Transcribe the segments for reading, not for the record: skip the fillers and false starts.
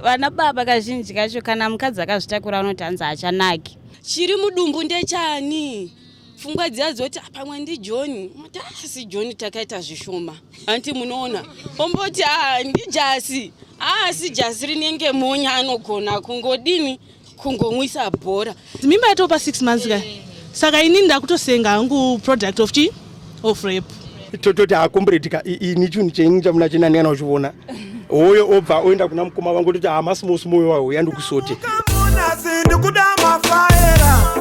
Vana baba kazhinji kacho kana mukadzi akazvitakura vanoti hanzi haachanaki. Chiri mudumbu ndechani? Pfungwa dziya dzoti ah, pamwe ndiJohn. Mati asi ah, John takaita zvishoma. Hanti munoona. Omboti ah, ndijasi. Asi jasi rinenge monya anogona kungodini kungomwisa bhora. Mimba yatopa 6 months ka. Saka ini ndakutosenga hangu product of chi of rape. Tototi hakombreti ka ini chinhu chenyu chamuna chinani kana uchiona. Hoyo obva oenda kuna mukoma vangu toti hamasi mosi moyo wayo uya ndikusote. Ndikuda mafaera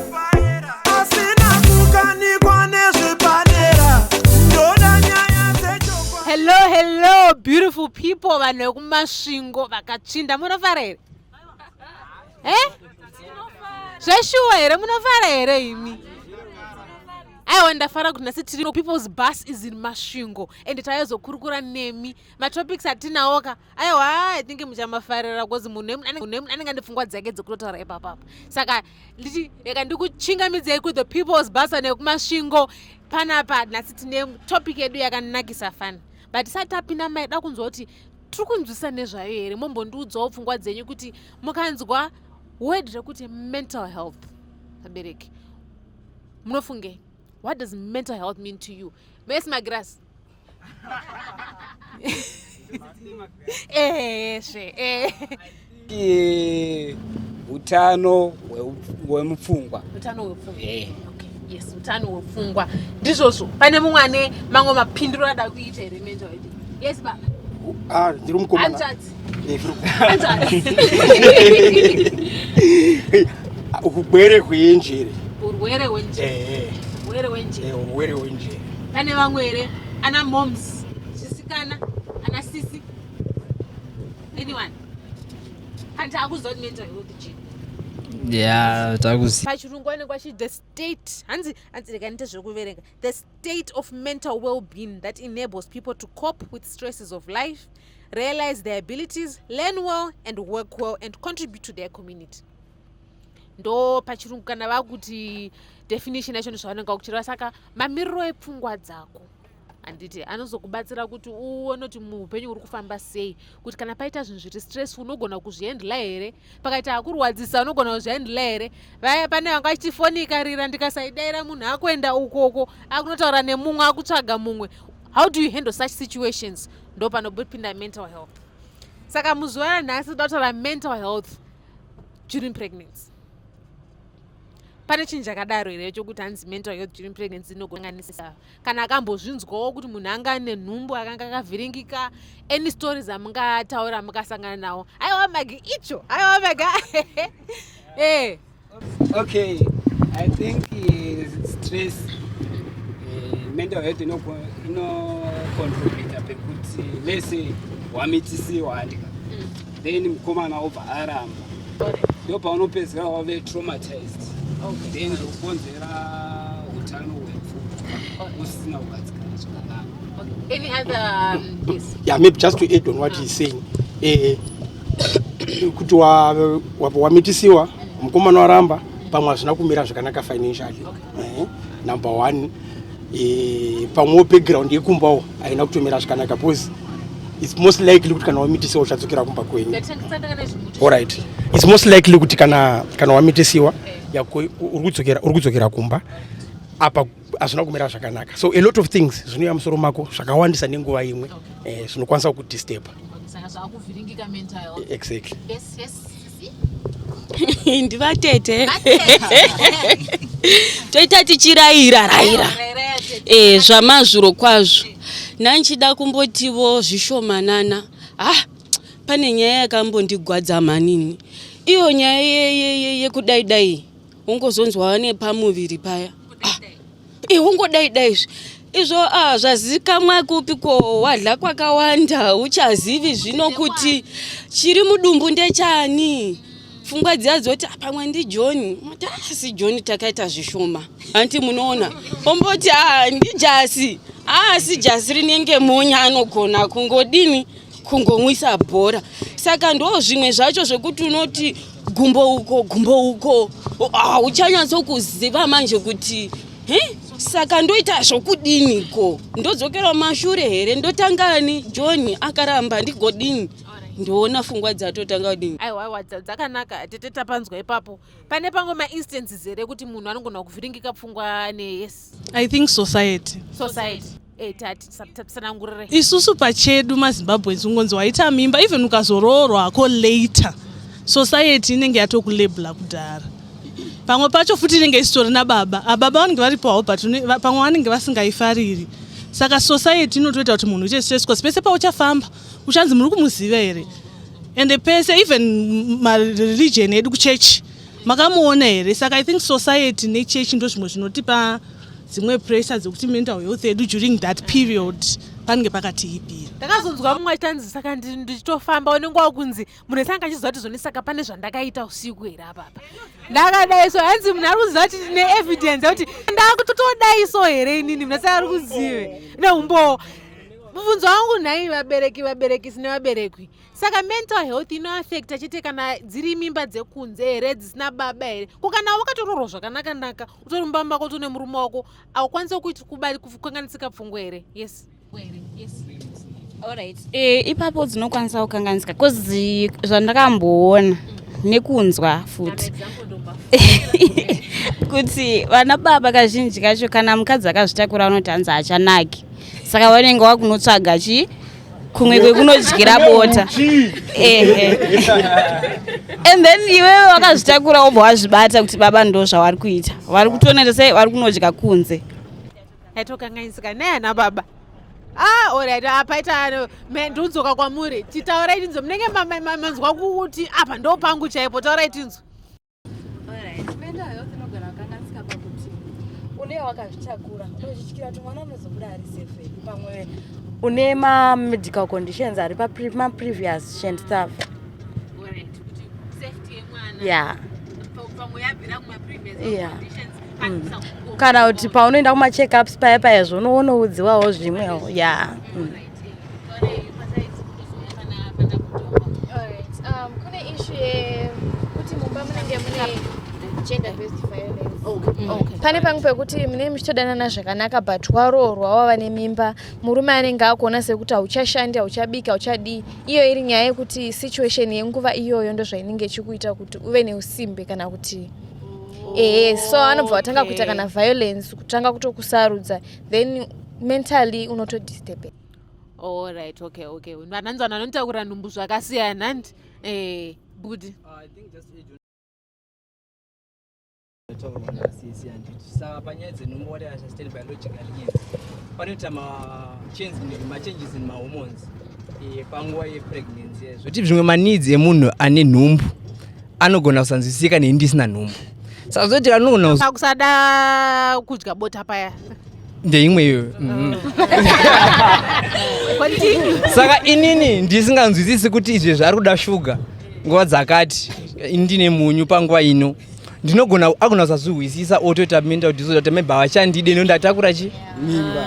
asina kukanikwa nezvipanera ndoda nyaya dzechokwadi. Hello, hello, beautiful people, vanhu vekuMasvingo vakatsvinda, munofara here? Eh? Zveshuwa here munofara here imi? Aiwa ndafara kuti nhasi tiri People's Bus is in Masvingo and taizokurukura nemi matopics atinawo ka aiwa I think muchamafarira because munhu anenge ane pfungwa dzake dzekutotaura ipapapa saka ndichi rega ndikuchingamidzei ku the People's Bus nekuMasvingo panapa nhasi tine topic yedu yakanakisa fani but tisati tapinda maida kunzwa kuti tiri kunzwisa nezvayo here mombondiudzawo pfungwa dzenyu kuti mukanzwa word rekuti mental health vabereki munofungei? What does mental health mean to you? Mesi magirasi esve Utano hwemupfungwa. Utano hwepfungwa. Okay. Yes, utano hwepfungwa ndizvozvo. Pane mumwe ane mamwe mapinduro ada kuita here mental health? Yes baba. Ah, ndiri mukomana. Hanzvadzi. Urwere hwenjere. Urwere hwenjere. Urwere hwenjere. Urwere hwenjere. Pane vamwe here? Ana moms, chisikana, ana sisi. Anyone? Hanti akuziva kuti mental health chii? Yeah, takuziva. Pachirungu anenge achi the state. Hanzi hanzi rega ndiite zvekuverenga. The state of mental well-being that enables people to cope with stresses of life, realize their abilities, learn well and work well and contribute to their community. Ndo pachirungu kana vakuti definition yacho ndozvavanenge vakuchireva. Saka mamiriro epfungwa dzako handiti anozokubatsira kuti uone kuti muupenyu uri kufamba sei, kuti kana paita zvinhu zviri stressful unogona kuzvihandla here, pakaita akurwadzisa unogona kuzvihandla here. Vaya pane vanga vachiti foni ikarira ndikasaidaira munhu akuenda ukoko akunotaura nemumwe akutsvaga mumwe. How do you handle such situations? Ndo panopinda mental health. Saka muzuva ranhasi toda kutaura mental health during pregnancy. Pane chinhu chakadaro here chokuti hanzi mental health during pregnancy inogonganisa? Kana akambozvinzwawo kuti munhu anga ane nhumbu akanga akavhiringika, any stories amungataura mukasangana nawo? Aiwa magi icho, aiwa maga. Okay, I think stress, mental health inocontributa pekuti lese wamitisiwa handika, then mukomana obva aramba, ndo paunopedzera wave traumatized, then zvokonzera utano hwepfungwa usina kugadzikana zvakanaka. Any other yes. Yeah, maybe just to add on what he's saying, kuti wamitisiwa mukomana waramba, pamwe hazvina kumira zvakanaka financially. Number one, pamwewo background yekumbawo haina kutomira zvakanaka, because it's most likely kuti kana wamitisiwa uchadzokera kumba kwenyu. Alright, it's most likely kuti kana wamitisiwa uri kudzokera kumba, apa hazvina kumira zvakanaka. So a lot of things zvinouya musoro mako zvakawandisa nenguva imwe, zvinokwanisa kukudisturba. Saka zvakuvhiringika mental health. Exactly. Yes. Ndivatete toita tichirayira rayira zvamazviro kwazvo. Nanchida kumbotiwo zvishomanana. Ah, pane nyaya yakambondigwadza manini, iyo nyaya yekudai dai ungozonzwa nepamuviri paya. Ah, ungodai dai izvo ah, zvazikamwa kupi ko wadla kwakawanda uchazivi zvino kuti chiri mudumbu ndechani. Pfungwa dziya dzoti ah, pamwe ndiJohn. Mati asi John takaita zvishoma. Hanti munoona. Omboti ah, ndijasi. Asi jasi rinenge monya anogona kungodini kungomwisa bhora. Saka ndo zvimwe zvacho zvekuti unoti gumbo uko gumbo uko, ah, uchanyatsokuziva manje kuti he saka ndoita zvokudiniko, ndodzokera mashure here, ndotangani? John akaramba ndigodini? Ndoona fungwa dzatotanga kudini. Aiwa, aiwa, dzakanaka tete, tapanzwa ipapo. Pane pamwe mainstances here kuti munhu anogona kuvhiringika pfungwa neyes? I think society. Society. Tati tsanangurire. Isusu pachedu maZimbabweans, ungonzi waita mimba, even ukazoroorwako later, society inenge yatokulabela kudhara. Pamwe pacho futi inenge isitori nababa, ababa vanenge varipo havo, but pamwe vanenge vasingaifariri. Saka society inotoita kuti munhu uite stress, because pese pauchafamba uchanzi, "Muri kumuziva here?" Ende pese, even mareligion edu, kuchechi, "Makamuona here?" Saka I think society nechechi ndo zvimwe zvinotipa dzimwe pressure dzekuti mental health yedu during that period panenge pakatiipira. Ndakazonzwa mumwe achitanzi, saka ndichitofamba unenge wakunzi munhu ese anga achiziva kuti zvoni, saka pane zvandakaita usiku here apapa ndakadai? So hanzi munhu ari kuziva kuti ndine evidence yekuti ndakutotodai so here inini, munhu ese ari kuzive neumbowo. Mubvunzo wangu nhai vabereki, vaberekisi nevaberekwi, saka mental health inoaffecta chete kana dziri mimba dzekunze here, dzisina baba here? Ko kana wakatoroorwa zvakanaka-naka, utori mumba mako, utori nemurume wako, haukwanisi kukanganisika pfungwa here? Yes. Alright. Ipapo dzinokwanisa kukanganisika, cause zvandakamboona nekunzwa futi kuti vana baba kazhinji kacho, kana mukadzi akazvitakura, vanoti hanzi hachanaki, saka vanenge vakunotsvaga chi kumwe kwekunodyira bota. Ehe, and then iwewe wakazvitakura, wobva wazvibata kuti baba ndo zvavari kuita, vari kutonoita sei, vari kunodya kunze. Yaitokanganisika neyana baba. Ah, alright, apaita ndodzoka kwamuri. Titaurai tinzwe, munenge manzwa kuti apa ndo pangu chaipo, taurai tinzwe. Alright, mental health inogona kukanganisika pakuti une wakazvitakura, uchityira kuti mwana unozobuda ari safe here. Pamwe une mamedical conditions ari pamaprevious and stuff. Yeah. Yeah. Kana kuti paunoenda kumacheckups paya paya, zvonoonoudziwawo zvimwewo, yeah. Alright, kune issue yekuti mumba munenge mune gender based violence. Pane pamwe pekuti mune muchitodanana zvakanaka, but waroorwa, wava nemimba, murume anenge akuona sekuti hauchashandi, hauchabiki, hauchadii. Iyo iri nyaya yekuti situation yenguva iyoyo ndo zvainenge ichikuita kuti uve neusimbe kana kuti ehe. So anobva watanga kuita kana violence, kutanga kutokusarudza, then mentally unotodisturbe. Alright, okay, vananzi vanhu vanotakura nhumbu zvakasiyana, handi budi? Taurwa nasisi, handiti? Saka panyaya dzenhumbu, what I understand biologically is panoita machanges in mahormones panguva yepregnancy, zvoti zvimwe maneeds emunhu ane nhumbu anogona kusanzwisisika neni ndisina nhumbu. Saka zvoti anogona Pakusada kudya bota paya. Ndeimwe iyoyo. Continue. Saka inini ndisinganzwisisi kuti izvi zvari kuda shuga nguva dzakati, ini ndine munyu panguva ino, ndinogona agona kusazvihwisisa, otoita mental disorder kuti maybe havachandide no ndatakura chi.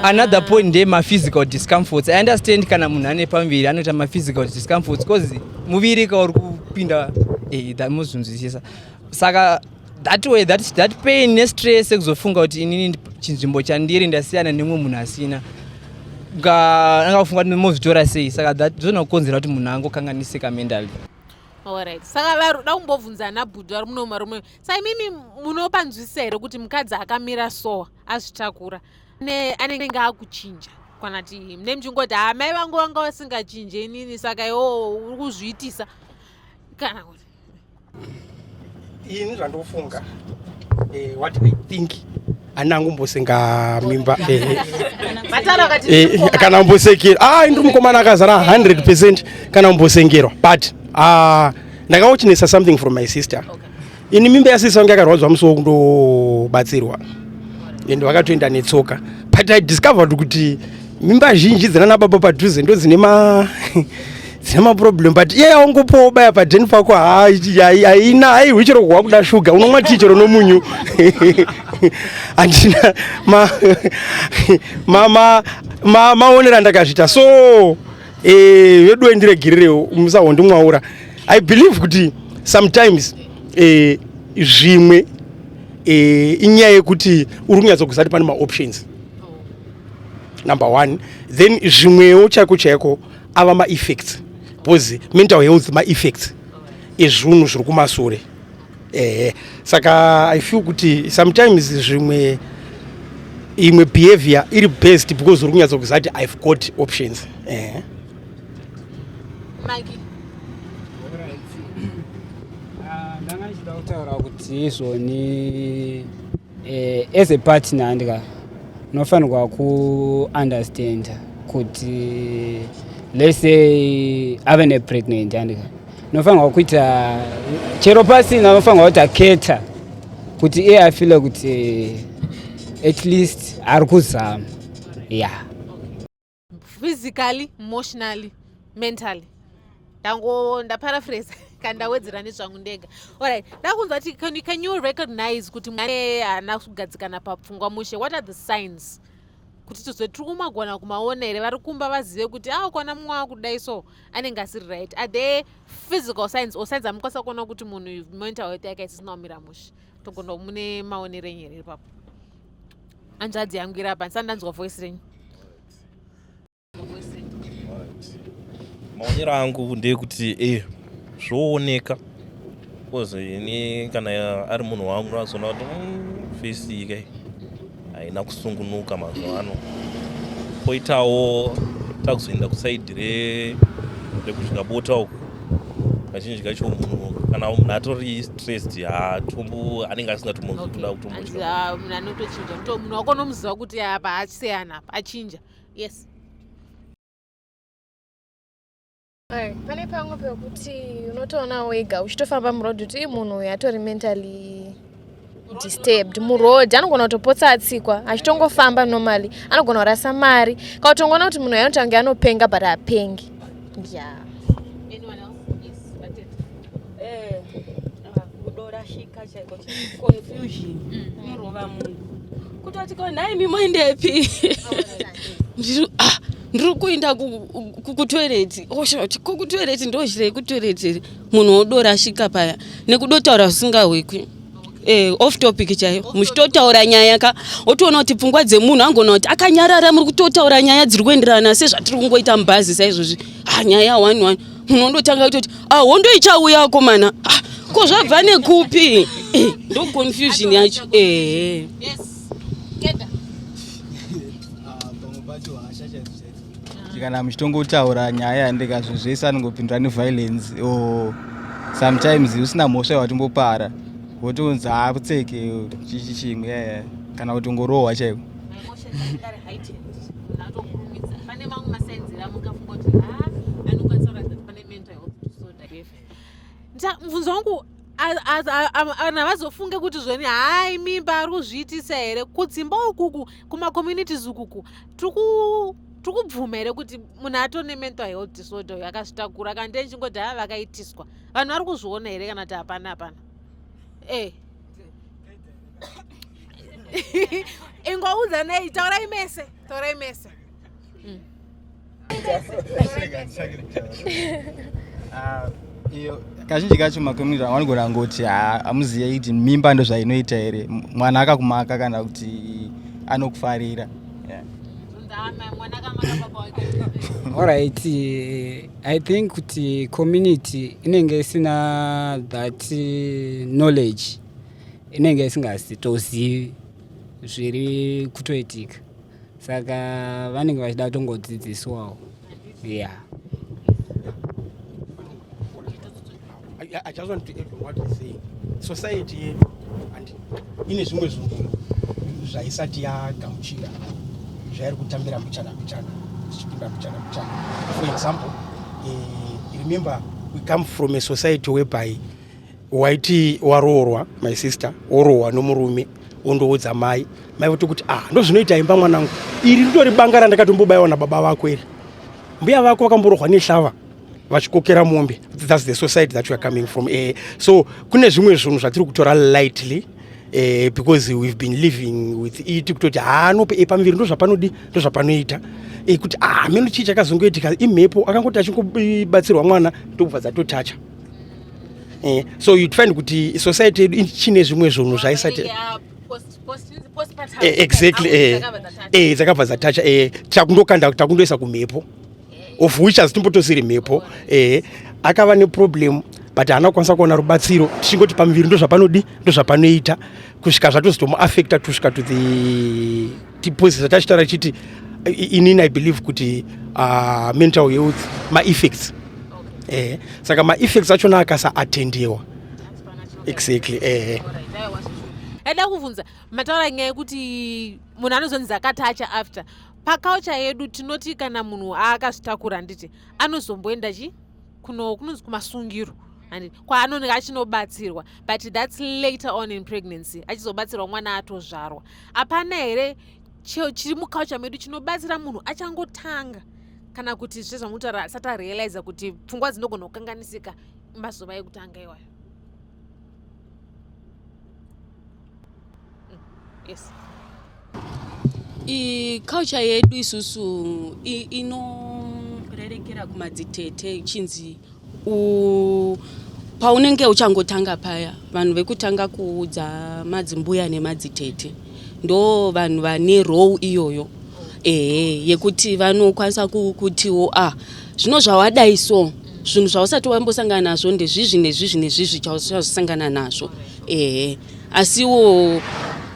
Another point ndeye maphysical discomforts. I understand kana munhu ane pamuviri anoita maphysical discomforts, cause muviri ka uri kupinda muzvinzwisisa. Saka that way, that pain nestress ekuzofunga kuti inini chinzvimbo chandiri ndasiyana nemumwe munhu asina, angafunga kuti mozvitora sei. Saka that zvinokonzera kuti munhu angokanganisika mentally. Alright, saka vari kumbobvunza ana bhudhi vari muno marume, saka imimi munopanzwisisa here kuti mukadzi akamira soa azvitakura anenge akuchinja, kana ti mune muchingoti, "Ha, mai vangu vanga vasingachinje inini, saka iwo uri kuzviitisa," kana kuti? Ini zvandofunga, what I think, handina kumbosenga mimba. Matara akati Kana kumbosekera, ah, ndiri mukomana akazara 100%. Kana kumbosengerwa, but ndakawitnessa something from my sister. Ini mimba yasisi vange yakarwadzwa musi wokundobatsirwa, and vakatoenda netsoka, but I discovered kuti mimba zhinji dzinana baba padhuze ndo dzine maproblem, but iye yaungopowo baya padheni pako, haina, haihwi chero wakuda shuga, unomwa tii chero nomunyu. Handina maonero andakazviita. So veduwe, ndiregererewo, musahondimwaura. I believe kuti sometimes zvimwe inyaya yekuti uri kunyatsokuziva kuti pane maoptions, number one. Then zvimwewo chaiko chaiko ava maeffects. Because mental health maeffects ezvinhu zviri kumasure. Ehe, saka I feel kuti sometimes zvimwe imwe behavior iri best because uri kunyatsa kuziva kuti I've got options. Ehe. Mike. Ah, ndanga ndichida kutaura kuti izvoni as a partner andika unofanirwa kuunderstand kuti, let's say, ave nepregnant, andika unofanirwa kuita chero pasina, unofanirwa kuti aketa kuti iye afile kuti at least ari kuzama, yeah. Physically, emotionally, mentally. Ndango ndaparaphrase kana ndawedzera nezvangu ndega. Alright, ndakunzwa kuti can you recognize kuti mwana haana kugadzikana papfungwa mushe? What are the signs kuti tizwe tiri kumagona kumaona here, vari kumba vazive kuti a ukaona mumwe wakudai so anenge asiri right? Are there physical signs or signs amukwanisa kuona kuti munhu mental health yake isisina kumira mushe? Togona mune maonero enyu here ipapo? Hanzvadzi yangu iri apa, ndisati ndanzwa voice renyu. Maonero angu ndeyekuti zvooneka, because ini kana ari munhu wangu unozoona kuti face iyi kai haina kusungunuka mazuva ano. Poitawo takuzoenda kuside rekudya bota uku, kazhinji kacho munhu kana munhu atori stressed, haatombo anenge asingatombonzwi kuda kutombodya. Hanzi, munhu anotochinja. Munhu wako unomuziva kuti apa achisiyana, apa achinja, yes. Ai, pane pamwe pekuti unotoona wega uchitofamba muroad kuti ii munhu uyu atori mentally disturbed. Muroad anogona kutopotsa atsikwa achitongofamba normally, anogona kurasa mari, kana kutongoona kuti munhu uyu anoita kunge anopenga but hapengi, yeah. Anyone else? Yes, Vatete. Kudorashika chaiko, confusion inorova munhu kutoti ko nhai mimoendepi? Ndiri kuenda kutoilet. Oshoti ko kutoilet ndochirei kutoilet here? Munhu wodorashika paya nekudotaura zvisingahwikwi, off topic chaiyo. Muchitotaura nyaya ka, wotoona kuti pfungwa dzemunhu angona kuti akanyarara, muri kutotaura nyaya dziri kuenderana sezvatiri kungoita mubhazi saizvozvi. Ah, nyaya one one, munhu ondotanga kutoti, ah, hondo ichauya akomana. Ah, ko zvabva nekupi? Ndo confusion yacho, ehe. Yes, Keda. Pamwe pacho hasha chaidzo chaidzo, kana muchitongotaura nyaya ndika zvinhu zvese anongopindura neviolence, or sometimes usina mhosva yawatombopara wotonzi haakutseke chichi chimwe, yeah. Kana kutongorohwa chaiko. Emotions anenge ari heightened, munhu atokurumidza. Pane mamwe masigns here amungafunga kuti ha anokwanisa kuratidza kuti pane mental health disorder? Mubvunzo wangu, vanhu havazofunge kuti zvoni hai mimba ari kuzviitisa here? Kudzimba ukuku, kumacommunities ukuku, tiri kubvuma here kuti munhu atone mental health disorder uyu akazvitakura, kana ndechingoti ha vakaitiswa? Vanhu vari kuzviona here kana kuti hapana? Hapana. Ingoudza taurai mese, taurai mese. Ah, iyo kazhinji kacho macommunity vanogona kungoti hamuzive kuti mimba ndo zvainoita here, mwana akakumaka kana kuti anokufarira, yeah. Alright, I think kuti community inenge isina that knowledge, inenge isingazitozivi zviri kutoitika, saka vanenge vachida kutongodzidziswawo, yeah. I just want to add on what he's saying. Society yedu and ine zvimwe zvinhu zvaisati yagamuchira, zvairi kutambira mbichana mbichana, zvichipinda mbichana mbichana. For example, remember we come from a society whereby waiti waroorwa, my sister, worohwa nomurume, wondoudza mai, mai voti kuti, "Ah, ndo zvinoita imba mwanangu, iri ritori banga randakatombobayiwa nababa vako iri, mbuya vako vakamborohwa nehlava vachikokera mombe." That's the society that we are coming from. So kune zvimwe zvinhu zvatiri kutora lightly because we've been living with it, kutoti haanope pamuviri ndo zvapanodi, ndo zvapanoita, kuti ah, meno chii chakazongoitika, imhepo, akangoti achingobatsirwa mwana ndobva dzatotacha. So you'd find kuti society yedu ichine zvimwe zvinhu zvaisati exactly, dzakabva dzatacha, takundokanda, takundoisa kumhepo. Of which hazitimbotosiri mhepo. Ehe, akava neproblem but haana kukwanisa kuwana rubatsiro, tichingoti pamuviri ndozvapanodi, ndozvapanoita, kusvika zvatozotomuaffecta, tusvika to the tiposi zvatachitaura chiti inini I believe kuti mental health maeffects. Ehe, saka maeffects achona akasaatendewa exactly, ehe. Aida kubvunza, mataura nyaya yekuti munhu anozonzi akatacha after. Paculture yedu tinoti kana munhu akazvitakura, handiti, anozomboenda chi kuno kunonzi kumasungiro, handiti, kwaanonge achinobatsirwa, but that's later on in pregnancy, achizobatsirwa mwana atozvarwa. Hapana here chiri muculture medu chinobatsira munhu achangotanga, kana kuti zvezvamutaura asati arealiza kuti pfungwa dzinogona kukanganisika mazuva ekutanga iwayo? Yes. Culture yedu isusu inorerekera kumadzitete, chinzi paunenge uchangotanga paya, vanhu vekutanga kuudza madzimbuya nemadzitete, ndo vanhu vane role iyoyo, ehe, yekuti vanokwanisa kutiwo, a zvino zvawadai, so zvinhu zvausati wambosangana nazvo ndezvizvi nezvizvi nezvizvi chauchazosangana nazvo, ehe. Asiwo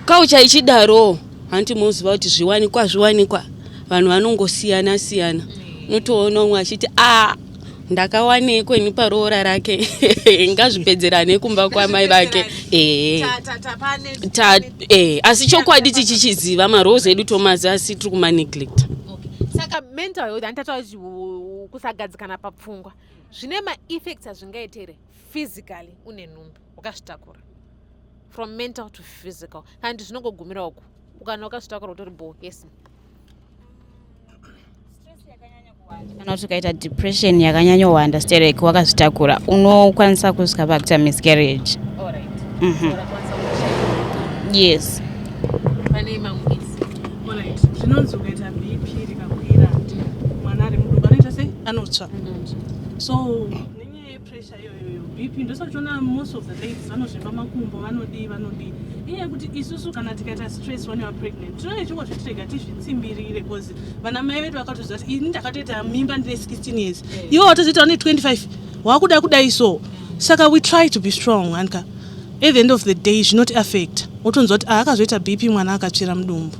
culture ichidaro, hanti moziva kuti zviwanikwa zviwanikwa, vanhu vanongosiyana siyana. Unotoona umwe achiti, a ndakawanekwe ni paroora rake, ngazvipedzerane kumba kwamai vake, ehe. Asi chokwadi tichichiziva, maroles edu tomaziva, asi tiri kumaneglect. Saka mental health, handitataura kuti kusagadzikana papfungwa zvine maeffects azvingaita here physically une nhumbu wakazvitakura, from mental to physical, kana kuti zvinongogumira uku, ukana wakazvitakura utori bo? Yes. Kana kuti ukaita depression yakanyanyowanda sterek wakazvitakura, unokwanisa kusvika pakuita miscarriage. Yes. Pane mamwe? Alright, zvinonzi ukaita BP rikakwira, mwana ari mudumbu anoita sei? Anotsva. So nenyaya yepressure iyoyoyo, BP, ndosaka uchiona most of the ladies vanozvimba makumbo, vanodii vanodii. Inyaya yekuti isusu kana tikaita stress when you are pregnant, tinenge chingozvitirega tizvitsimbirire, because vana mai vedu vakatoziva kuti ini ndakatoita mimba ndine 16 years, iwe watozoita une 25, wakuda kudai. So saka we try to be strong, and at the end of the day zvinoti affect, wotonzwa kuti akazoita BP, mwana akatsvira mudumbu.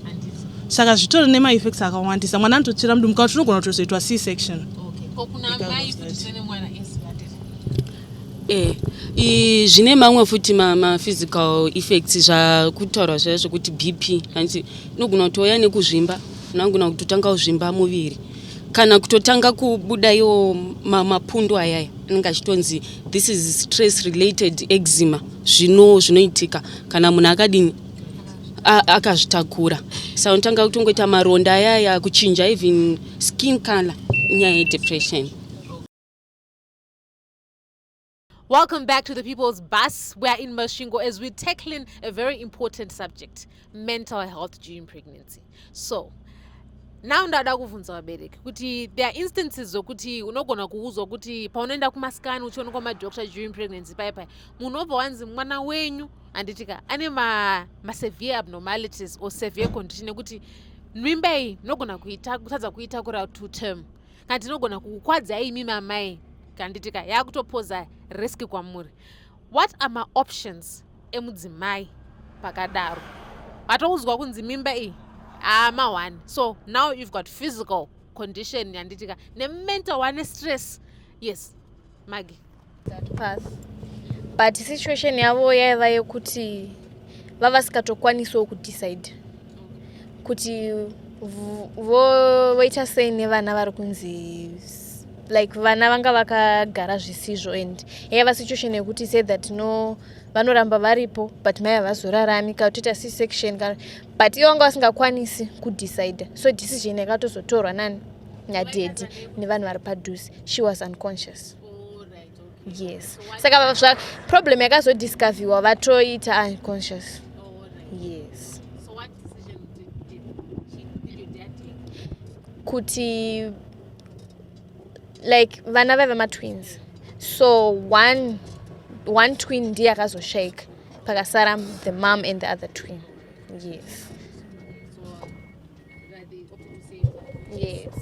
Saka zvitori nemaeffects akawandisa. Mwana anototsvira mudumbu, kana tinogona kutozoitwa C section. Ko kuna mai futi zvine mwana? Yes, vatete. Zvine mamwe futi maphysical effects zvakutaurwa zviya zvekuti BP, hanti inogona kutouya nekuzvimba, unogona kutotanga kuzvimba muviri, kana kutotanga kubuda iwo mapundu ayaya anenge achitonzi this is stress related eczema. Zvino zvinoitika kana munhu akadini, akazvitakura. Saka unotanga kutongoita maronda ayaya, kuchinja even skin color, inyaya yedepression. Welcome back to the People's Bus. We are in Masvingo as we're tackling a very important subject, mental health during pregnancy. So, now ndada kubvunza vabereki kuti there are instances zokuti unogona kuudzwa kuti paunoenda kumascan uchionekwa madoctor during pregnancy pai pai, munhu obva wanzi mwana wenyu, handitika, ane masevere ma abnormalities or severe condition yekuti mimba iyi munogona kutadza kuitakura to term, kana tinogona kukukwadzai imi mamai, kanditika, yakutopoza risk kwamuri. What are maoptions emudzimai pakadaro, vatoudzwa kunzi mimba iyi ama1? So now you've got physical condition, yanditika, nemental one, stress. Yes, Magi. That path, but situation yavo yaiva yekuti vavasikatokwanisawo kudecide kuti voita sei nevana vari kunzi like vana vanga vakagara zvisizvo, and yaiva situation yekuti say that no, vanoramba varipo but mai havazorarami, kana kutoita C section kana, but ivo vanga vasingakwanisi kudecide. So decision yakatozotorwa nani? Nadaddy nevanhu vari padhuze. She was unconscious, yes. Saka problem yakazodiscoverwa vatoita unconscious, yes. So what decision did your dad take? Kuti like vana vaiva matwins, so one twin ndiye akazoshayika, pakasara the mom and the other twin, yes. So they opted to save that. Yes.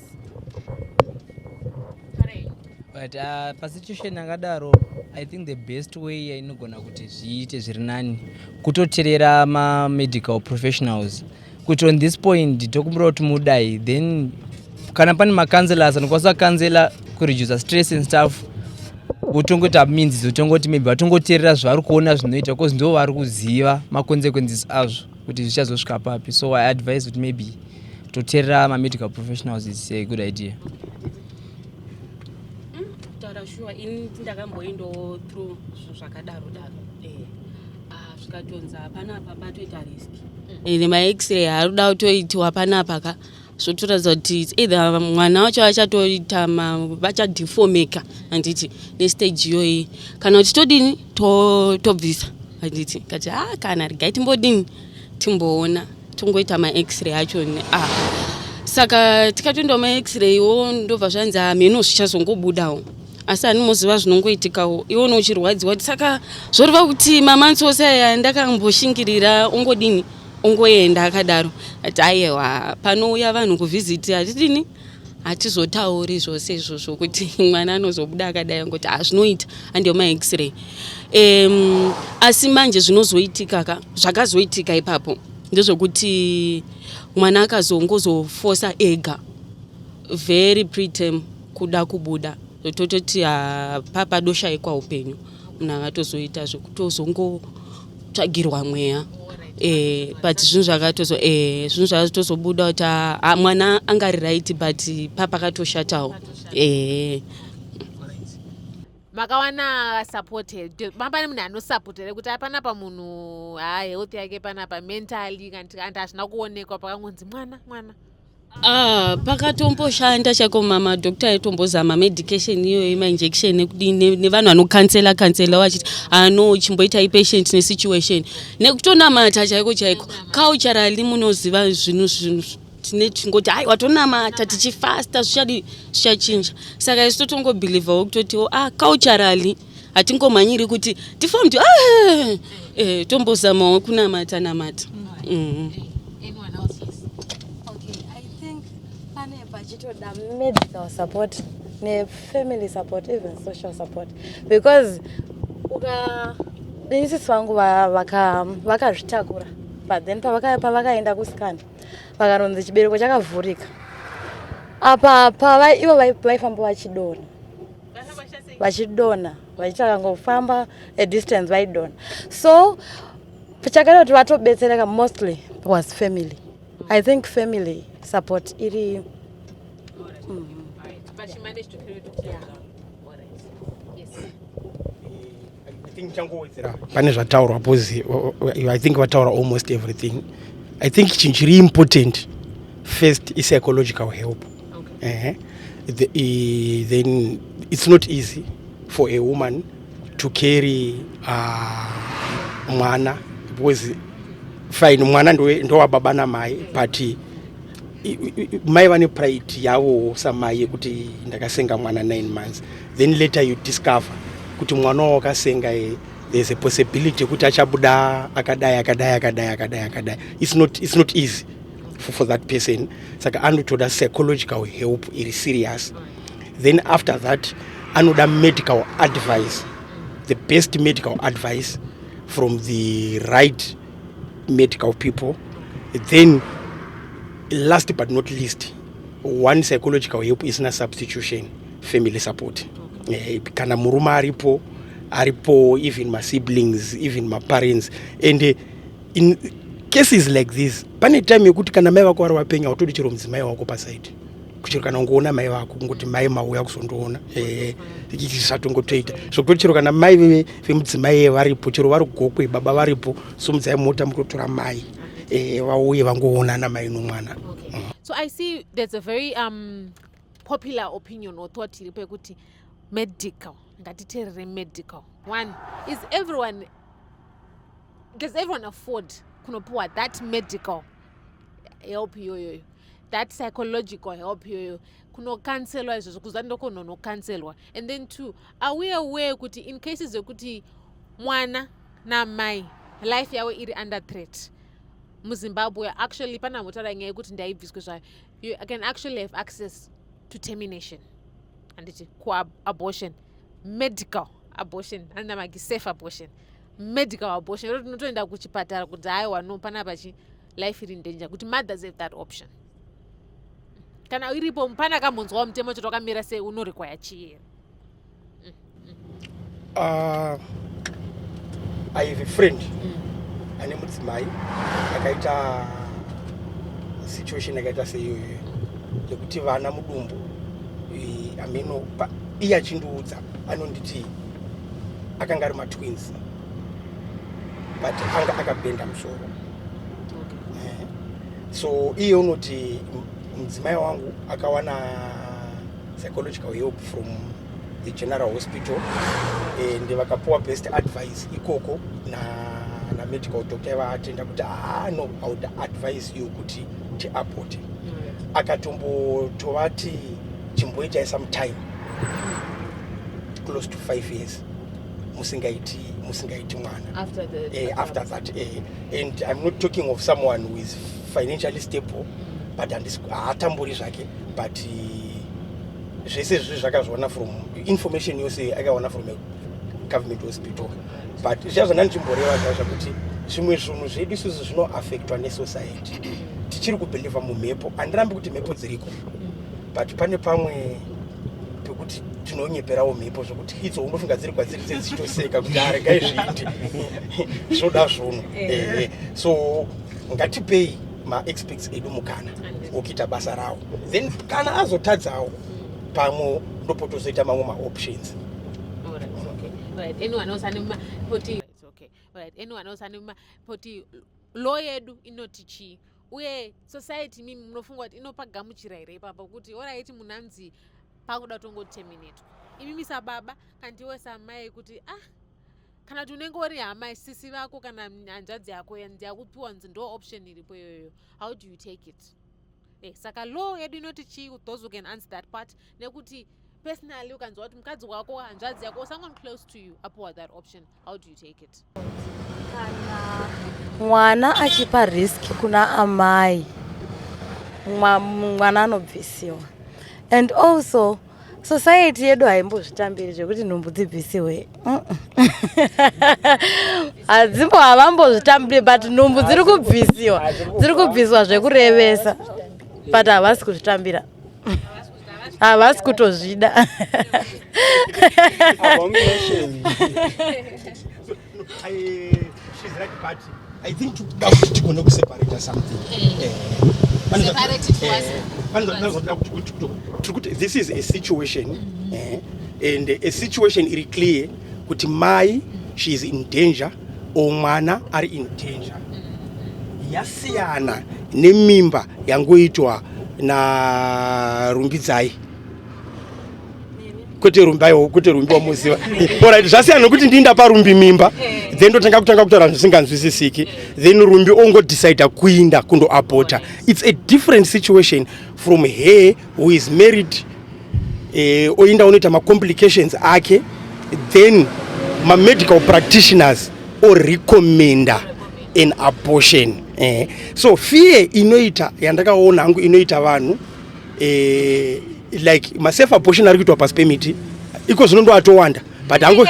Right, pasituation akadaro, I think the best way yainogona kuti zviite zviri nani kutoteerera mamedical professionals kuti on this point tokumbira kuti mudai. Then kana pane macounselors anokwanisa kucounsela, kuredusa stress and stuff, votongoita means, zotongoti maybe vatongoteerera zvavari kuona zvinoita, because ndo vari kuziva maconsequences azvo kuti zvichazosvika papi. So I advise kuti maybe toteerera mamedical professionals is a good idea. Kutaura shuwa, ini ndakamboendawo through zvinhu zvakadaro daro. Zvikatonzi panapa patoita risk ende maX-ray aruda kutoitiwa panapa ka, zvotoratidza kuti it's either mwana wacho achatoita vachadefomeka, handiti, nestage iyoyi, kana kuti todini, tobvisa, handiti. Kati a kana regai timbodini, timboona, tongoita maX-ray acho. A saka tikatoendawo maX-ray wo, ndobva zvanzi hameno zvichazongobudawo, asi hanimoziva zvinongoitikawo. Iwona uchirwadziwa kuti saka zvoreva kuti mamonths ose aya ndakamboshingirira ongodini, ongoenda akadaro. Ati aiwa, panouya vanhu kuvisit hatidini, hatizotauri zvose izvozvo kuti mwana anozobuda akadai, angoti hazvinoita, handiyo maX-ray. Asi manje zvinozoitika ka, zvakazoitika ipapo ndezvekuti mwana akazongozofosa ega very preterm kuda kubuda, tototi papadoshayikwa upenyu. Munhu akatozoita zvekutozongotsvagirwa mweya, but zvinhu zvakatozo zvinhu zvakatozobuda kuti mwana angari right, but papakatoshatawo. Makawana support here? Mapane munhu anosapota here kuti panapa munhu ha health yake panapa mentally kanti hazvina kuonekwa, pakangonzi mwana mwana? Ah, pakatomboshanda chako, madhokta aitombozama medication iyoyo, mainjection nekudini, nevanhu vanocounsela counsela vachiti ano chimboitai patient nesituation, nekutonamata chaiko chaiko. Culturally munoziva zvinhu zvinhu tine tingoti hai, watonamata tichifasta zvichadi, zvichachinja. Saka isu totongobelievawo kutotiwo ah, culturally hatingomhanyiri kuti tifamti ah, tombozamawo kunamata namata. Anyone else? Yes. Okay, I think pane pachitoda medical support nefamily support, even social support, because uka inisisi vangu vakazvitakura, but then pavakaenda kuscan vakaronzi chibereko chakavhurika. Apa pava ivo vaifamba vachidonha, vachidonha, vachitangofamba a distance vaidonha. So chakaita kuti vatobetsereka mostly was family. I think family support iri. But she managed to carry it. Yeah. All right. Yes. I think changowedzera pane zvataurwa, because I think vataura almost everything. I think chinhu chiri important first is psychological help. Then it's not easy for a woman to carry mwana, because fine, mwana ndowababa namai, but mai vane pride yavowo samai yekuti ndakasenga mwana 9 months. Then later you discover kuti mwana wawakasenga, there's a possibility yekuti achabuda akadai, akadai, akadai, akadai, akadai. It's not easy for that person. Saka anotoda psychological help iri serious. Then after that anoda medical advice, the best medical advice from the right medical people. Then last but not least, one psychological help isina substitution, family support. Kana murume aripo, aripo, even masiblings, even maparents. And in cases like this, pane time yekuti kana mai vako vari vapenyu, hautodi chero mudzimai wako paside, kuchero kana ungoona mai vako, kungoti mai mauya kuzondoona, zvatongotoita zvokutoti chero kana mai vemudzimai varipo, chero vari Gokwe, baba varipo, somudzai mota mutotora mai, vauye vangoonana mai nomwana. So I see there's a very popular opinion or thought iripo yekuti medical, ngatiteerere medical. One is everyone, does everyone afford kunopiwa that medical help iyoyoyo, that psychological help iyoyo, kunocounselwa izvozvo, kuziva ndokunonocounselwa? And then two, are we aware kuti in cases yekuti mwana namai life yavo iri under threat muZimbabwe, actually pana mutaura nyaya yekuti ndaibviswe zvayo, you can actually have access to termination? Handiti kuabortion, medical abortion, handina maki safe abortion, medical abortion roti unotoenda kuchipatara kuti haiwa, no, panapa chi life iri in danger, kuti mothers have that option. Kana iripo, pana akambonzwawo mutemo choti wakamira sei, unorequire chii here? I have a friend ane mudzimai akaita situation yakaita seiyoyo yekuti vana mudumbu. Ameno iye achindiudza anonditi akanga ari matwins, but anga akabhenda musoro. So iye unoti mudzimai wangu akawana psychological help from the general hospital and vakapuwa best advice ikoko namedical doctor vaatenda kuti, ah, no, I would advise you kuti tiaborte. Akatombotovati chimboitai some time, close to 5 years, musingaiti mwana. After the After that, and I'm not talking of someone who is financially stable, but haatamburi zvake, but zvese izvi zvakazviona from information yose akaona from a government hospital. But zviya zvandanichimboreva zva zvakuti zvimwe zvinhu zvedu isusu zvinoaffectwa nesociety. Tichiri kubelieva mumhepo. Handirambi kuti mhepo dziriko, but pane pamwe pekuti tinonyeperawo mhepo, zvokuti idzo unofunga dziri kwadziri dzichitoseka kuti aregai zviindi zvoda zvono. So ngatipei maexperts edu mukana wokuita basa rawo, then kana azotadzawo pamwe ndopotozoita mamwe maoptions. Alright, okay. Alright, anyone else ane poti? It's okay. Alright, anyone else ane poti? Law yedu inoti chii, uye society mimi munofunga kuti inopagamuchira here ipapo kuti alright, munhu anzi pakuda kutongoterminatwa, imimi sababa kana iwe samai, kuti ah, kana kuti unenge uri hama, sisi vako kana hanzvadzi yako ndiyakupiwa nzi ndo option iripo iyoyo, how do you take it? Saka law yedu inoti chii? Those who can answer that part, nekuti personally ukanzwa kuti mukadzi wako, hanzvadzi yako or someone close to you apiwa that option, how do you take it? Mwana achipa risk kuna amai, mwana anobvisiwa. And also society yedu haimbozvitambiri zvekuti nhumbu dzibvisiwe. Hadzimbo, havambozvitambiri, but nhumbu dziri kubvisiwa, dziri kubviswa zvekurevesa, but havasi kuzvitambira, havasi kutozvida. Abomination. She's right, but I think tikuda kuti tigone kuseparata something. Separate it for us. Panozoda kuti tiri kuti this is a situation, and a situation iri clear kuti mai, she is in danger or mwana ari in danger. Yasiyana nemimba yangoitwa naRumbidzai, kwete Rumbi, kwete Rumbi wamuziva. Alright, zvasiyana nokuti ndinda paRumbi mimba, then ndotanga kutanga kutaura zvisinganzwisisiki, then Rumbi ongodecida kuinda kundoabota. It's a different situation from her who is married, oinda unoita macomplications ake, then mamedical practitioners orecommenda an abortion. So fear inoita yandakaona hangu inoita vanhu, like masafe abortion ari kuitwa pasi pemiti iko zvino ndo atowanda, but hangu.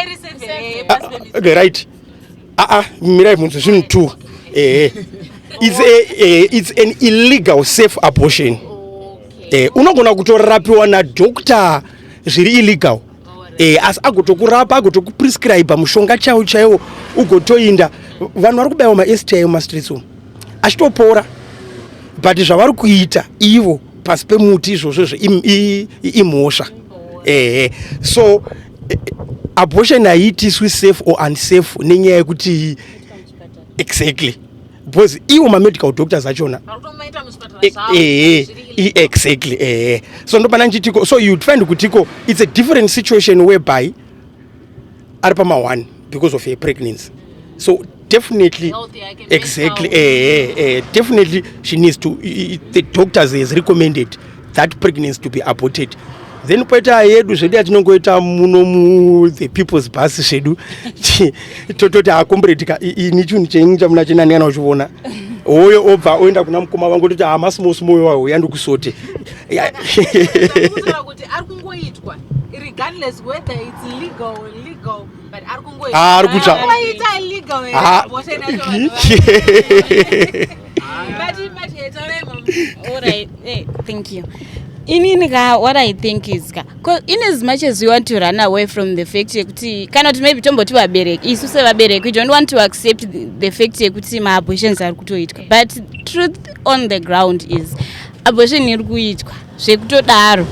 Ah, okay, right, aa, mirai munzi zvinhu two. Ehe, it's an illegal safe abortion. Unogona kutorapiwa nadoctor zviri illegal, asi agotokurapa, agotokuprescribe mushonga chaiwo chaiwo, ugotoinda. Vanhu vari kubayiwa maSTI mumastreets umu achitopora, but zvavari kuita ivo pasi pemuti izvozvo imhosva. Ehe, so abortion haiitiswi safe or unsafe nenyaya yekuti, exactly, because iwo mamedical doctors achona. Ehe, exactly, ehe. So ndopana ndichitiko, so you'd find kutiko it's a different situation whereby ari pama1 because of a pregnancy, so definitely, exactly, definitely she needs to, the doctors has recommended that pregnancy to be aborted. Then poita yedu zvedu yatinongoita muno mu the people's bus zvedu, tototi akomberetika ini chinhu chenyu chamuna chenani kana uchiona hoyo obva oenda kuna mukoma vangu, toti hamasimosi moyo waho yandikusoti. Kuti ari kungoitwa. Regardless whether it's legal or illegal, but ari kungoita. Ah, ari kutsva. Waita illegal here, Ah. abortion yacho vanhu vari- But imagine, taurai mama. Alright, thank you. Inini ka, what I think is ka, 'cause in as much as we want to run away from the fact yekuti kana kuti maybe tomboti vabereki, isu sevabereki we don't want to accept the fact yekuti maabortions ari kutoitwa, but truth on the ground is abortion iri kuitwa zvekutodaro,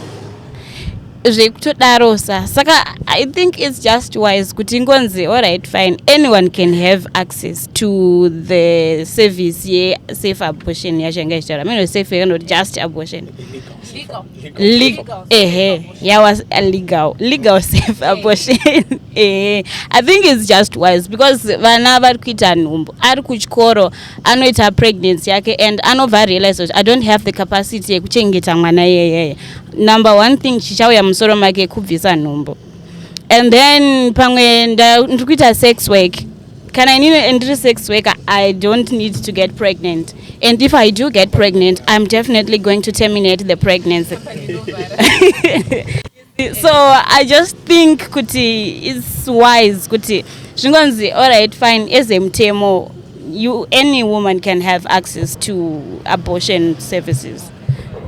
zvekutodaro sa. Saka I think it's just wise kuti ingonzi, alright, fine, anyone can have access to the service yesafe abortion yacho yanga ichitaura mino safe yakanoti just abortion. Legal. Ehe, yeah, was a legal safe abortion. Ehe, I think it's just wise because vana vari kuita nhumbu, ari kuchikoro, anoita pregnancy yake and anobva realize kuti I don't have the capacity yekuchengeta mwana iyeyeye. Number one thing chichauya musoro make kubvisa nhumbu. And then pamwe ndiri kuita sex work. Kana inini ndiri sex worker, I don't need to get pregnant, and if I do get pregnant, I'm definitely going to terminate the pregnancy. So I just think kuti it's wise kuti zvingonzi, alright, fine, as emutemo, you, any woman can have access to abortion services,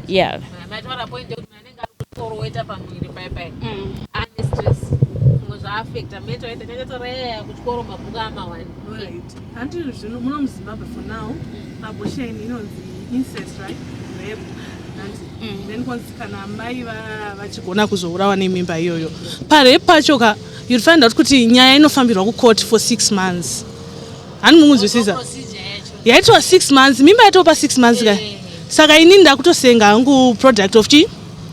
yeah. Mataura point yekuti munhu anenge ari kuchikoro woita pamuviri pai pai ane stress, zvimwe zvaafecta mental health. Tanyatsotaura yaya kuchikoro, mabhuku amawani. Right, hanti zvino muno muZimbabwe for now abortion inonzi incest, right, rape, hanti? Then kwanzi kana mai vachigona kuzourawa nemimba iyoyo, parape pacho ka, you'd find out kuti nyaya inofambirwa kucourt for 6 months. Hani mumunzwisisa? Yaitwa 6 months, mimba yatopa 6 months ka. Saka inini ndakutosenga hangu product of chi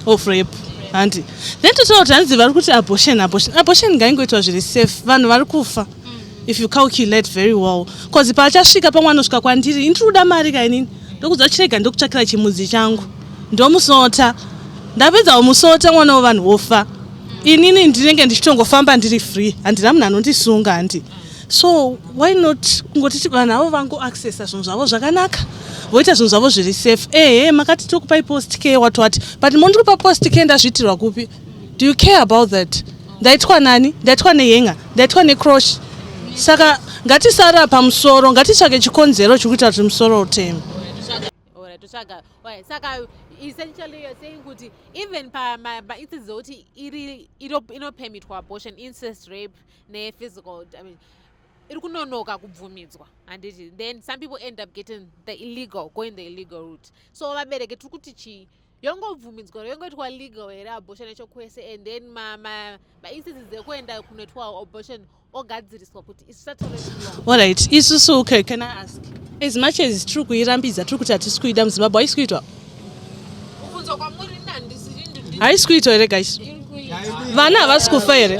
of rape, handi? Then totaura kuti hanzi vari kuti abortion, abortion, abortion ngaingoitwa zviri safe. Vanhu vari kufa if you calculate very well, 'cause paachasvika pamwe anosvika kwandiri, indiri kuda mari ka. Inini ndokudza chirega, ndokutsvakira chimudzi changu, ndomusota. Ndapedza kumusota, mwana wevanhu wofa. Inini ndinenge ndichitongofamba ndiri free, handina munhu anondisunga, handi? So why not kungoti vanhu avo vangoaccessa zvinhu zvavo zvakanaka, voita zvinhu zvavo zviri safe? Ehe, makati tokupai post care, what what, but mondiri kupa post care ndazviitirwa kupi? Do you care about that? Ndaitwa nani? Ndaitwa nehenga, ndaitwa necrosh. Saka ngatisara pamusoro, ngatitsvake chikonzero chekuita kuti musoro uteme. Alright, totsvaga. Alright, saka essentially you're saying kuti even painstance dzekuti iri inopermitwa abortion, incest, rape nephysical, I mean, iri kunonoka kubvumidzwa, handiti? Then some people end up getting the illegal, going the illegal route. So vabereki tiri kuti chii? Yongobvumidzwa, yongoitwa legal here abortion yacho kwese, and then mainstances dzekuenda kunoitwa abortion ogadziriswa kuti isisatore too long? Alright, isusu, okay, can I ask, as much as tiri kuirambidza, tiri kuti hatisi kuida muZimbabwe, haisi kuitwa? Kubvunzwa kwamuri, nandisiri. Haisi kuitwa here, guys? Vana havasi kufa here?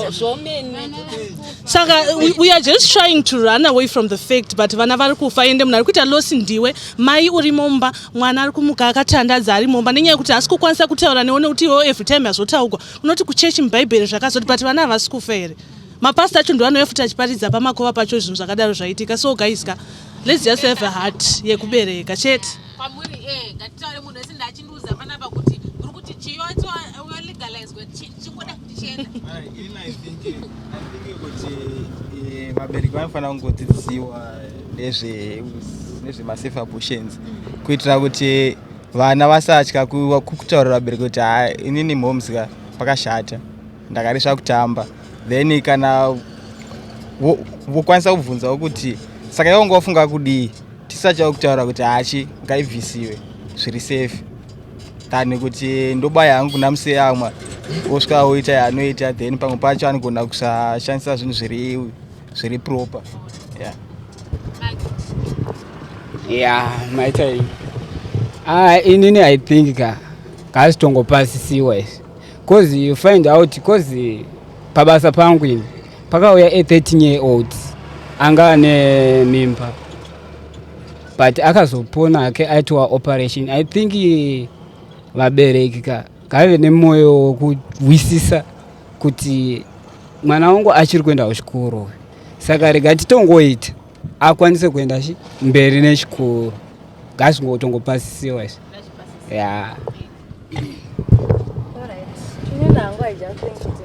Saka we are just trying to run away from the fact, but vana vari kufa. Ende munhu ari kuita loss ndiwe mai uri mumba. Mwana ari kumuka akatandadza ari mumba nenyaya yekuti haasi kukwanisa kutaura newe, nekuti iwewo every time azotaugwa unoti kuchechi, mubhaibheri zvakazoti. But vana havasi kufa here? Mapasta acho ndo anouya futi achiparidza pamakova pacho, zvinhu zvakadaro zvaitika. So guys ka, let's just have a heart yekubereka chete. Kwamuri, ngatitaure munhu wese. Ndachindiudza panapa kuti muri kuti chiyoitwa yolegalizwa, chingoda kuti chienda. Inini I think kuti vabereki vanofanira kungodzidzisiwa nezvemasafe abortions, kuitira kuti vana vasatya kutaurira vabereki kuti, ha, inini moms ka, pakashata, ndakaresva kutamba. Then kana vokwanisa kubvunzawo kuti, saka iwe wafunga kudii? Tisatya kutaura kuti hachi, ngaibvisiwe zviri safe, than kuti ndobaya hangu kuna museyamwa, osvika oita yaanoita. Then pamwe pacho anogona kusashandisa zvinhu zviri proper, yeah. Ya, maita iyi. Ah, inini I think ka ngazvitongopasisiwa izvi, 'cause you find out, 'cause pabasa pangu ini pakauya a 13 year old anga ane mimba, but akazopona ake aitwa operation. I think vabereki ka ngave nemwoyo wekuhwisisa kuti mwana wangu achiri kuenda kuchikoro, saka rega titongoita akwanise kuenda mberi nechikoro. Ngazvingotongopasisiwa izvi, ya. Alright. Inini hangu, I just think kuti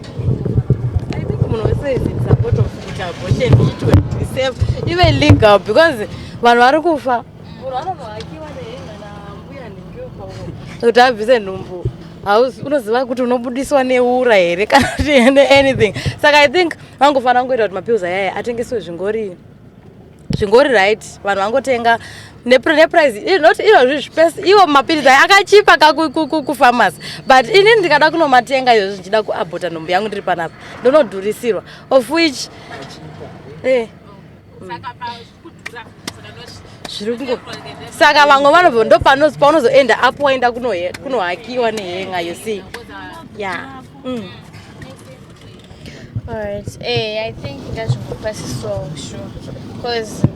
munhu wese is in support of kuti abortion iitwe safe ive legal because vanhu vari kufa. Munhu anonohakiwa nehenga nambuya nhingi kuti abvise nhumbu. Unoziva kuti unobudiswa neura here kana kuti anything. Saka I think vangofanira kungoita kuti mapills ayaya atengeswe zvingori right, vanhu vangotenga neprice, not izvozvi zvipesi. Iwo mapirizi aya akachipa kakufamasi, but inini ndikada kunomatenga izvozvi ndichida kuabhota nhumbu yangu ndiri panapa, ndonodhurisirwa, of which zviri kungo. Saka vamwe vanobva ndo paunozoenda up waenda kunohakiwa nehenga, you see, yeah. Alright. I think ngazvingopasiswawo, sure. Because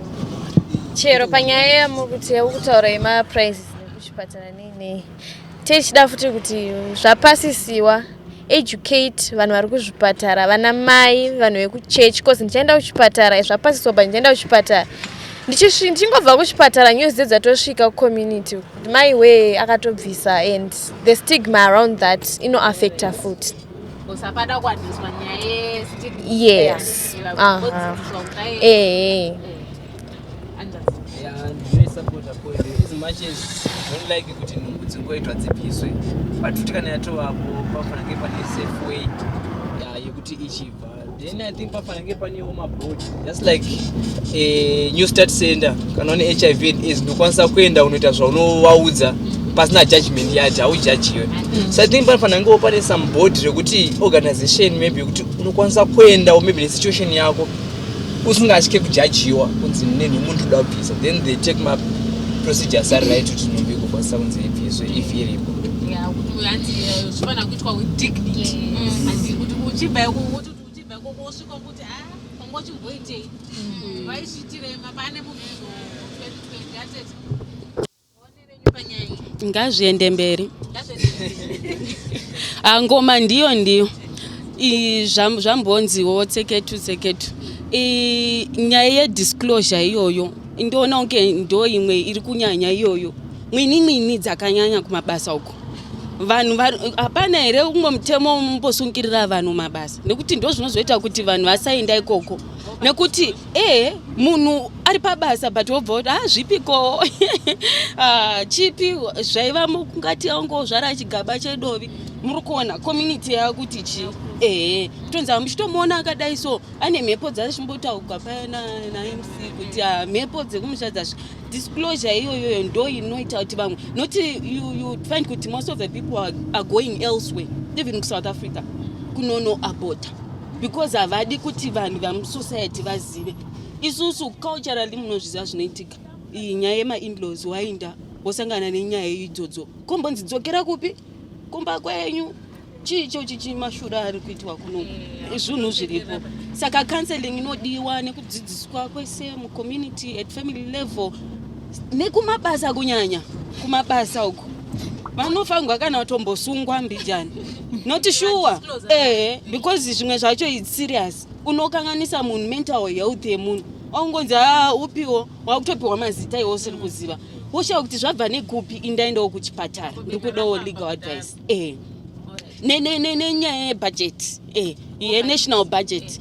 chero panyaya yamuri kuti yakutaura yemaprices nekuchipatara nei nei, tichida futi kuti zvapasisiwa, educate vanhu vari kuzvipatara, vana mai, vanhu vekuchechi, cause ndichaenda kuchipatara zvapasiswa, but ndichaenda kuchipatara, ndichingobva kuchipatara, news dzatosvika kucommunity kuti mai wee akatobvisa, and the stigma around that inoaffecta futi. Usapada kuaddresswa nyaya yestigma. Yes. Vodzidziswa kudai. Ndinoisapota point as much as don't like kuti nhumbu dzingoitwa dzibviswe, but futi kana yatovapo pafanira kunge pane safe way yekuti ichibva. Then I think pafanira kunge panewo maboard, just like a New Start Center. Kana une HIV and AIDS, unokwanisa kuenda unoita zvaunovaudza pasina judgment yati haujajiwe. So I think panofanira kungewo pane some board rekuti organization maybe yekuti unokwanisa kuendawo maybe nesituation yako usingatye kujajiwa kunzi nenhumbu ndoda kubvisa. Then they take maprocedures ari right kuti nhumbu igokwanisa kunzi ibviswe if iripo. Yeah, kuti hanzi zvifanira kuitwa with dignity, handi kuti uchibva kuti uchibva ikoko usvika kuti a wanga uchimboitei, vaisvitirei mapane mubvunzo 2020 atete onerenyu panyaya iyi. Ngazviende mberi. Ah, ngoma ndiyo ndiyo. Zvambonziwo tseketu tseketu. Nyaya yedisclosure iyoyo ndoona kunge ndo imwe iri kunyanya iyoyo, mwini mwini dzakanyanya kumabasa uko. Vanhu hapana here umwe mutemo unombosungirira vanhu mabasa? Nekuti ndo zvinozoita kuti vanhu vasaenda ikoko, nekuti munhu ari pabasa but wobva kuti, "Ah, zvipiko? Ah, chipi zvaivamo?" Kungati angozvara chigaba chedovi, muri kuona community yakuti chi kutonzi muchitomuona akadai, so ane mhepo dzachimbotaurwa paya naMC kuti, ah, mhepo dzekumusha dzasvi. Disclosure iyoyoyo ndo inoita kuti vamwe noti you find kuti most of the people are going elsewhere, even kuSouth Africa, kunonoabota because havadi kuti vanhu vamusociety vazive. Isusu culturally munozviziva zvinoitika, iyi nyaya yemainlaws, wainda wosangana nenyaya idzodzo, kombonzi dzokera kupi, kumba kwenyu. Chii ichochi chimashura ari kuitwa kuno, zvinhu zviripo. Saka counseling inodiwa nekudzidziswa kwese mucommunity, at family level, nekumabasa, kunyanya kumabasa uko vanofanirwa kana kutombosungwa mbijani, not sure, because zvimwe zvacho its serious, unokanganisa munhu, mental health yemunhu. Waungonzi a upiwo, wakutopiwa mazita iwo usiri kuziva, woshaya kuti zvabva nekupi. Indaendawo kuchipatara, ndiri kudawo legal advice nenyaya yebudget, yenational budget.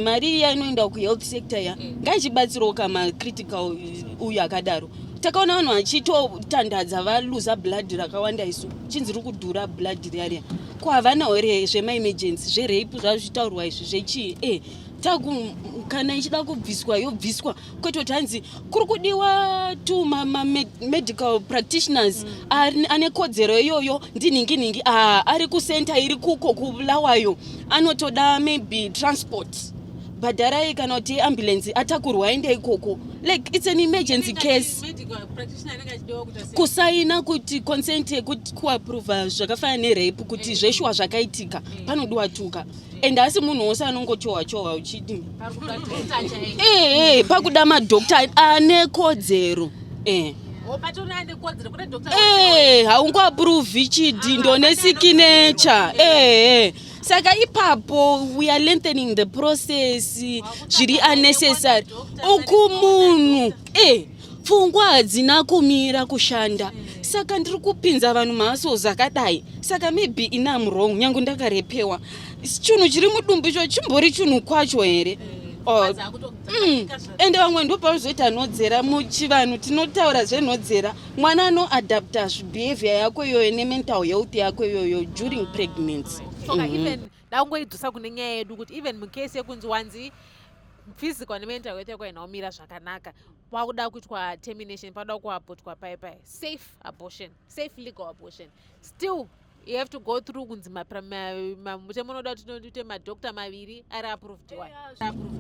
Mari iya inoenda kuhealth sector ya ngaichibatsirawo kamacritical uyu akadaro. Takaona vanhu vachitotandadza valuza blood rakawanda, isu chinzi riri kudhura blood riya riya. Ko havana here zvemaemergency, zverape zvazvitaurwa izvi, zvechii? Taku kana ichida kubviswa yobviswa, kwete kuti hanzi kuri kudiwa two mamedical practitioners ane kodzero iyoyo, ndinhingi nhingi ari kucenter iri kuko kuBulawayo, anotoda maybe transport, bhadharai kana kuti ambulance atakurwa aende ikoko. Like it's an emergency case. Medical practitioner anenge achidiwa kuita sei? Kusaina kuti consent yekuti kuapprova zvakafanana nerape, kuti zveshuwa zvakaitika, panodiwa tuka, and asi munhu wose anongochohwa chohwa uchiti Pari kuda doctor chaiye. Pakuda madhokta ane kodzero. Patori ane kodzero kune doctor. Haungoapprovi chidhindo nesignature. Saka ipapo we are lengthening the process zviri unnecessary. Uku munhu pfungwa hadzina kumira kushanda, saka ndiri kupinza vanhu mahassles akadai. Saka maybe inam wrong, nyange ndakarepewa. Chinhu chiri mudumbu icho chimbori chinhu kwacho here? Oh, Ende vamwe ndopanozoita nhodzera. Muchivanhu tinotaura zvenhodzera. Mwana anoadapta behavior yako iyoyo nemental health yako iyoyo during pregnancy. Saka even ndakungoidzosa kune nyaya yedu kuti even mucase yekunzi wanzi physical nemental health yako haina kumira zvakanaka, pakuda kuitwa termination, pakuda kuabotwa pai pai, safe abortion, safe legal abortion, still you have to go through kunzi mutemo unoda kuti tiite madoctor maviri ari approved one.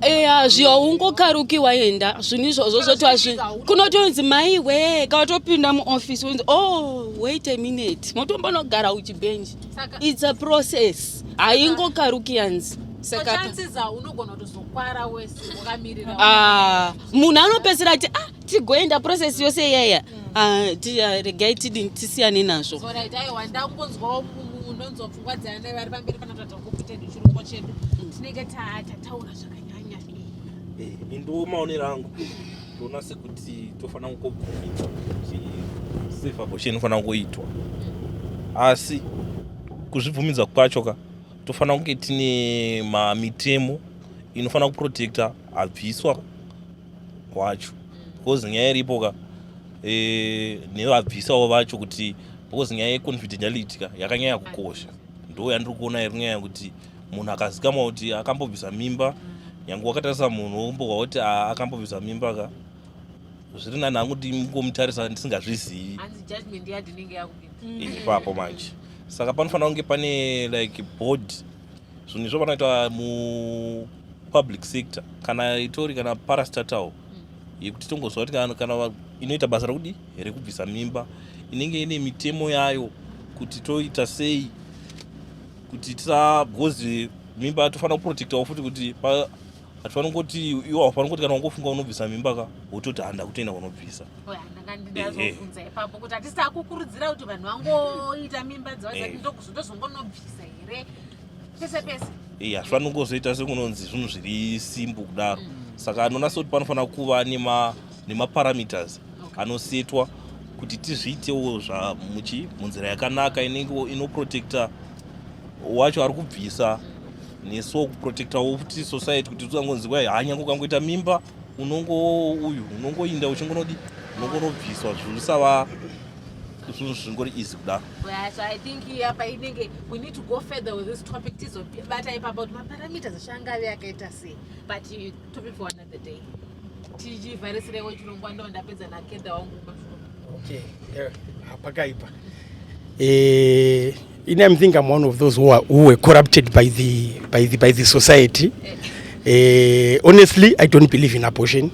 Eya, zviyo ungokaruki waenda zvinhu izvozvo zvoti kunotonzi maiwe kawatopinda muoffice unzi, "Oh, wait a minute," motombonogara uchibhenji. It's a process, haingokaruki yanzi. So Saka chances are unogona kutozokwara wese wakamirira. Ah, munhu anopedzisira ati, "Ah, tigoenda process yose iyaya. Ah, ah, regai tidini, tisiyane nazvo." So right, aiwa, ndangonzwawo unonzwa pfungwa dzeana vari pamberi pana kuti chedu, chirongwa chedu tinenge tataura zvakanyanya. Ndo maonero angu, ndoona sekuti tofanira kungobvumidza kuti safe abortion inofanira kungoitwa, asi kuzvibvumidza kwacho ka tofanira kunge tine mamitemo inofanira kuprotecta abviswa kwacho, because nyaya iripo ka nevabvisawo vacho kuti, because nyaya yeconfidentiality ka yakanyanya kukosha. Ndo yandiri kuona iri nyaya yekuti munhu akazikamwa kuti akambobvisa mimba, nyange wakatarisa munhu wombohwa kuti, "Ah, akambobvisa mimba ka," zviri nani hangu ndingomutarisa ndisingazvizivi. Hanzi judgment yadinenge yakupinda. Ipapo manje saka panofanira kunge pane like board, zvinhu izvo panoita mupublic sector kana itori kana parastatal yekuti tongoziva kuti kana inoita basa rekudi rekubvisa mimba inenge ine mitemo yayo kuti toita sei kuti tisa, because mimba tofanira kuprotectawo futi kuti hatifaniri kungoti iwe haufaniri kuti kana wangofunga unobvisa mimba ka wototi handa kutoenda kunobvisa. Oya, ndanga ndazobvunza ipapo kuti hatisi takukurudzira kuti vanhu vangoita mimba dzavo ndozongonobvisa here pese pese. Iya, hazvifaniri kungozoita sekunonzi zvinhu zviri simple kudaro. Saka anoona sekuti panofanira kuva nemaparameters anosetwa kuti tizviitewo zvamuchi munzira yakanaka inenge inoprotecta wacho ari kubvisa nesuwo kuprotectawo futi society, kuti tisangonzi kwai hanyange ukangoita mimba unongo uyu unongoinda uchingonodi unongonobviswa, zvisava zvinhu zvingori easy kudaro. Yeah, so I think apa inenge we need to go further with this topic, tizobata ipapo kuti maparameters acho angave akaita sei, but topic for another day. Tichivharisirewo chirongwa, ndo ndapedza nakedha wangu. Okay, yeah, pakaipa. In I think I'm one of those who were corrupted by the society. Honestly, I don't believe in abortion.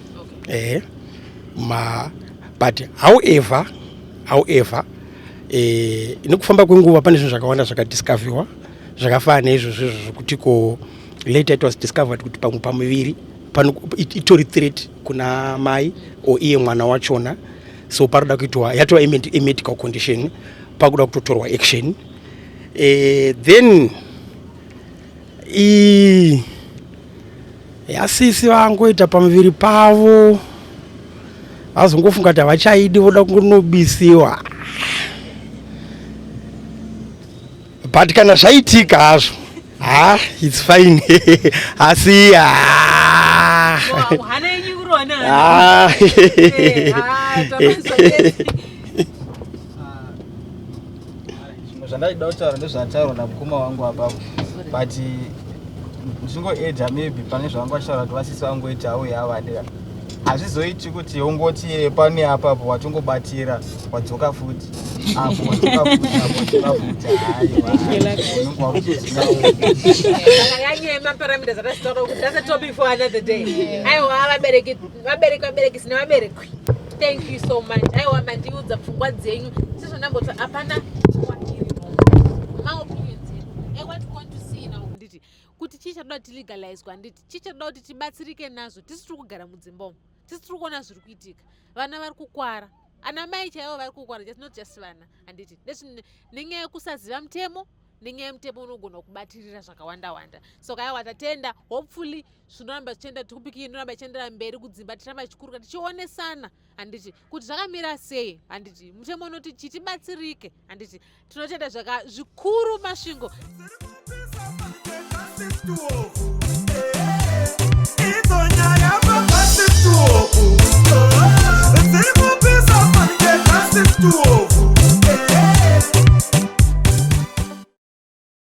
But however, nekufamba kwenguva pane zvinhu zvakawanda zvakadiscoverwa zvakafanana neizvozvo izvo zvokuti ko later it was discovered kuti pamwe pamuviri itori threat kuna mai or iye mwana wachona, so paroda kuitwa yatova a medical condition, pakuda kutotorwa action. Then yasisi vangoita pamuviri pavo vazongofunga kuti havachaidi, voda kunobisiwa, but kana zvaitika hazvo, ha, it's fine, asi ha. Hana yenyu kurohana. Ah. Zvimwe zvandaida kutaura ndezvataurwa namukoma wangu apapo, but ndichingoedha maybe pane zvavanga vachitaura kuti vasisi vangoitawo yavadira, hazvizoiti kuti ungoti pane apapo watongobatira wadzoka futi apo, wadzoka futi apo, wadzoka futi, haiwa, unenge wakutoziva. Saka yanyaya yemaparameters atasitaura kuti that's a topic for another day. Aiwa, vabereki, vabereki, vabereki nevaberekwi, thank you so much. Aiwa, mandiudza pfungwa dzenyu sezvandamboti hapana pfungwa iri wrong, maopinions edu and what we want to see now, nditi kuti chii chatoda kuti tilegalizwa, handiti chii chatoda kuti tibatsirike nazvo tisi tiri kugara mudzimba umu, tisi tiri kuona zviri kuitika, vana vari kukwara, ana mai chaivo vari kukwara, just not just vana, handiti nenyaya yekusaziva mutemo, nenyaya yemutemo unogona kubatirira zvakawanda wanda. So kaiwa tatenda, hopefully zvinoramba zvichienda, topic iyi inoramba ichiendera mberi kudzimba, tiramba tichikuruka tichionesana, handiti kuti zvakamira sei, handiti mutemo unoti chitibatsirike, handiti tinotenda zvaka zvikuru Masvingo. Dziri kupisa. Idzo nyaya.